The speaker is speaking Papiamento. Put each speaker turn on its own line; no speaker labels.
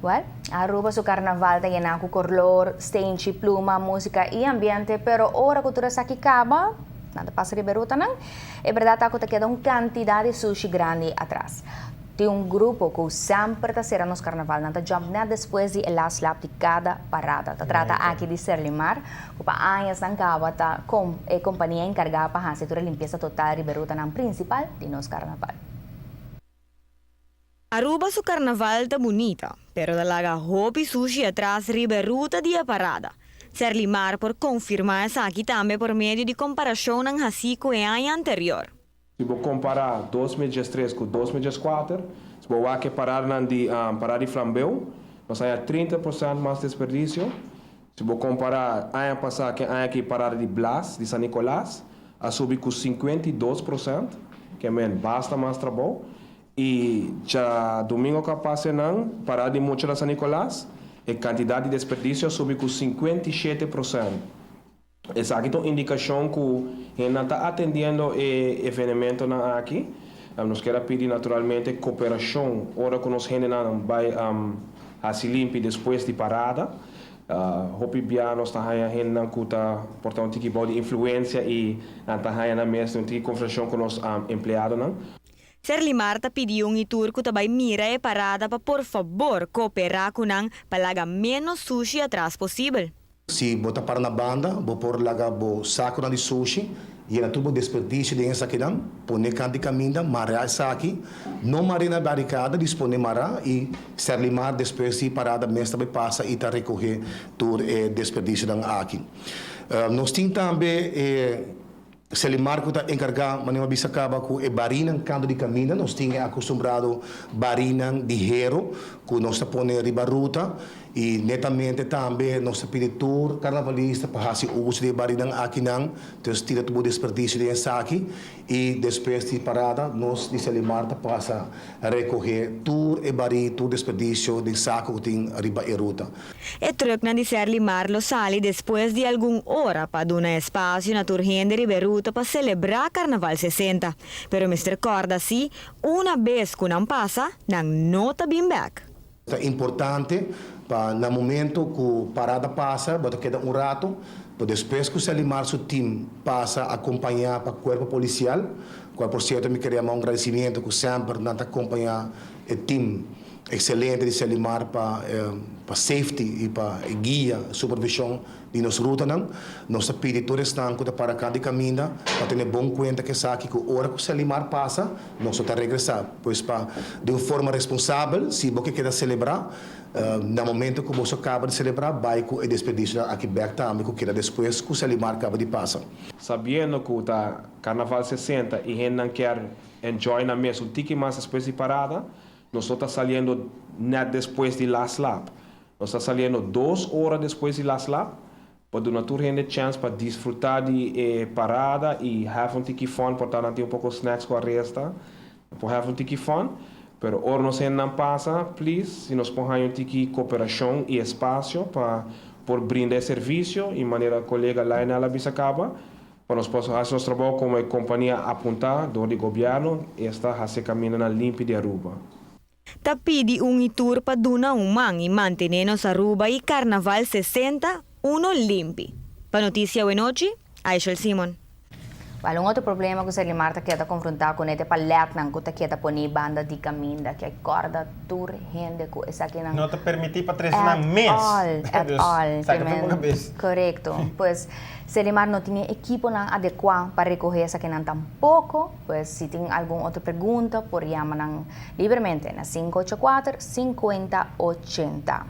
Well, Aruba su carnaval ta yena cu color, stenchi, pluma, musica y ambiente, pero ora cu tur esaki caba, nan ta pasa riba e rutanan, e berdad ta cu ta keda un cantidad di sushi grandi atras. Tin un grupo cu semper ta cera nos carnaval, nan ta jump net despues di e last lap di cada parada. Ta trata aki di Serlimar, cu pa añas nan caba ta e compania encarga pa haci tur e limpieza total riba e rutanan principal di nos carnaval.
Aruba su carnaval ta bunita, pero ta laga hopi sushi atras riba e ruta di e parada. Serlimar por confirma esaki tambe por medio di comparacionnan haci cu e aña anterior.
Si bo compara 2013 cu 2014, si bo wak e paradanan di parada di flambeu, nos haya 30% mas desperdicio. Si bo compara aña pasa cu e aña aki, parada di Blas di San Nicolas a subi cu 52%, kiermen basta mas trabou. Y diadomingo cu a pasa nan, parada di mucha di San Nicolas, e cantidad di desperdicio a subi cu 57%. Esaki ta un indicacion cu nan ta atendiendo e evenementonan aki. Nos kier pidi naturalmente cooperacion ora cu nos hendenan bay haci limpi despues di parada. Hopi bia nos ta haya hendenan cu ta por ta un tiki di influencia y nan ta haya nan mes un tiki conversacion cu nos empleadonan.
Serlimar ta pidi un y tur cu ta bay mira e parada pa por fabor coopera cu nan pa laga menos sushi atras posibel.
Si bo ta para na banda, bo por laga bo saconan di sushi y na tur bo desperdicio den esakinan, pone canto di caminda, mara esaki, no mara na barricada, dispone mara y Serlimar despues di parada mes tambe pasa y ta recoge tur e desperdicionan aki. Nos tin tambe e Serlimar cu ta encarga, manera bisa caba, cu e barinan canto di caminda. Nos tin acostumbrado barinan di hero cu nos ta pone riba ruta y netamente tambe nos ta pidi tur carnavalista pa haci uso di e barinan akinan, dus tira tur desperdicio den esaki y despues di parada nos di Serlimar ta pasa recoge tur e bari, tur desperdicio den saco cu tin riba e ruta.
E trucknan di Serlimar lo sali despues di algun ora pa duna espacio na tur hende riba e ruta pa celebra Carnaval 60. Pero mester corda si, un bes cu nan pasa, nan no ta bin back.
Ta importante pa na momento cu parada pasa, bo ta keda un rato, pa despues cu Serlimar su team pasa acompaña pa cuerpo policial, cual por cierto mi kier un agradecimento cu semper nan ta acompaña e team excelente di Serlimar pa safety y pa guia, supervision di nos rutanan. Nos ta pidi tur esnan cu ta para canto di caminda pa tene bon cuenta cu esaki, cu ora cu Serlimar pasa, nos ta regresa. Pues pa di un forma responsabel, si bo kier celebra, na momento cu bo caba di celebra, bay cu e desperdicio aki back tambe cu keda despues cu Serlimar caba di pasa.
Sabiendo cu ta Carnaval 60 y hendenan kier enjoy nan mes un tiki mas despues di parada, nos no ta saliendo net despues di last lap. Nos ta saliendo 2 ora despues di last lap, pa duna tur hende chance pa disfruta di parada y have un tiki fun, por ta un poco snacks cu a resta, por have un tiki fun, pero ora nos hendenan pasa, please, si nos por un tiki cooperacion y espacio pa por brinda servicio y manera colega Lionel a bisa caba, pa nos por haci nos trabou como compania apunta door di gobierno, esta haci camindanan limpi di Aruba.
Ta pidi un y tur pa duna un man y mantene nos Aruba y Carnaval 60 uno limpi. Pa Noticia Awenochi, Aishel Simon.
Well, un otro problema cu Serlimar ta keda confronta cu ne ta paletnan cu ta keda poni banda di caminda, cu corda tur hende cu esakinan
No ta permiti pa trece nan mes.
All, at all.
Saca pa cabes.
Corecto. Pues Serlimar no tin ekiponan adecua pa recoge esakinan tampoco. Pues si tin algun otro pregunta, por yama nan libremente na 584 5080.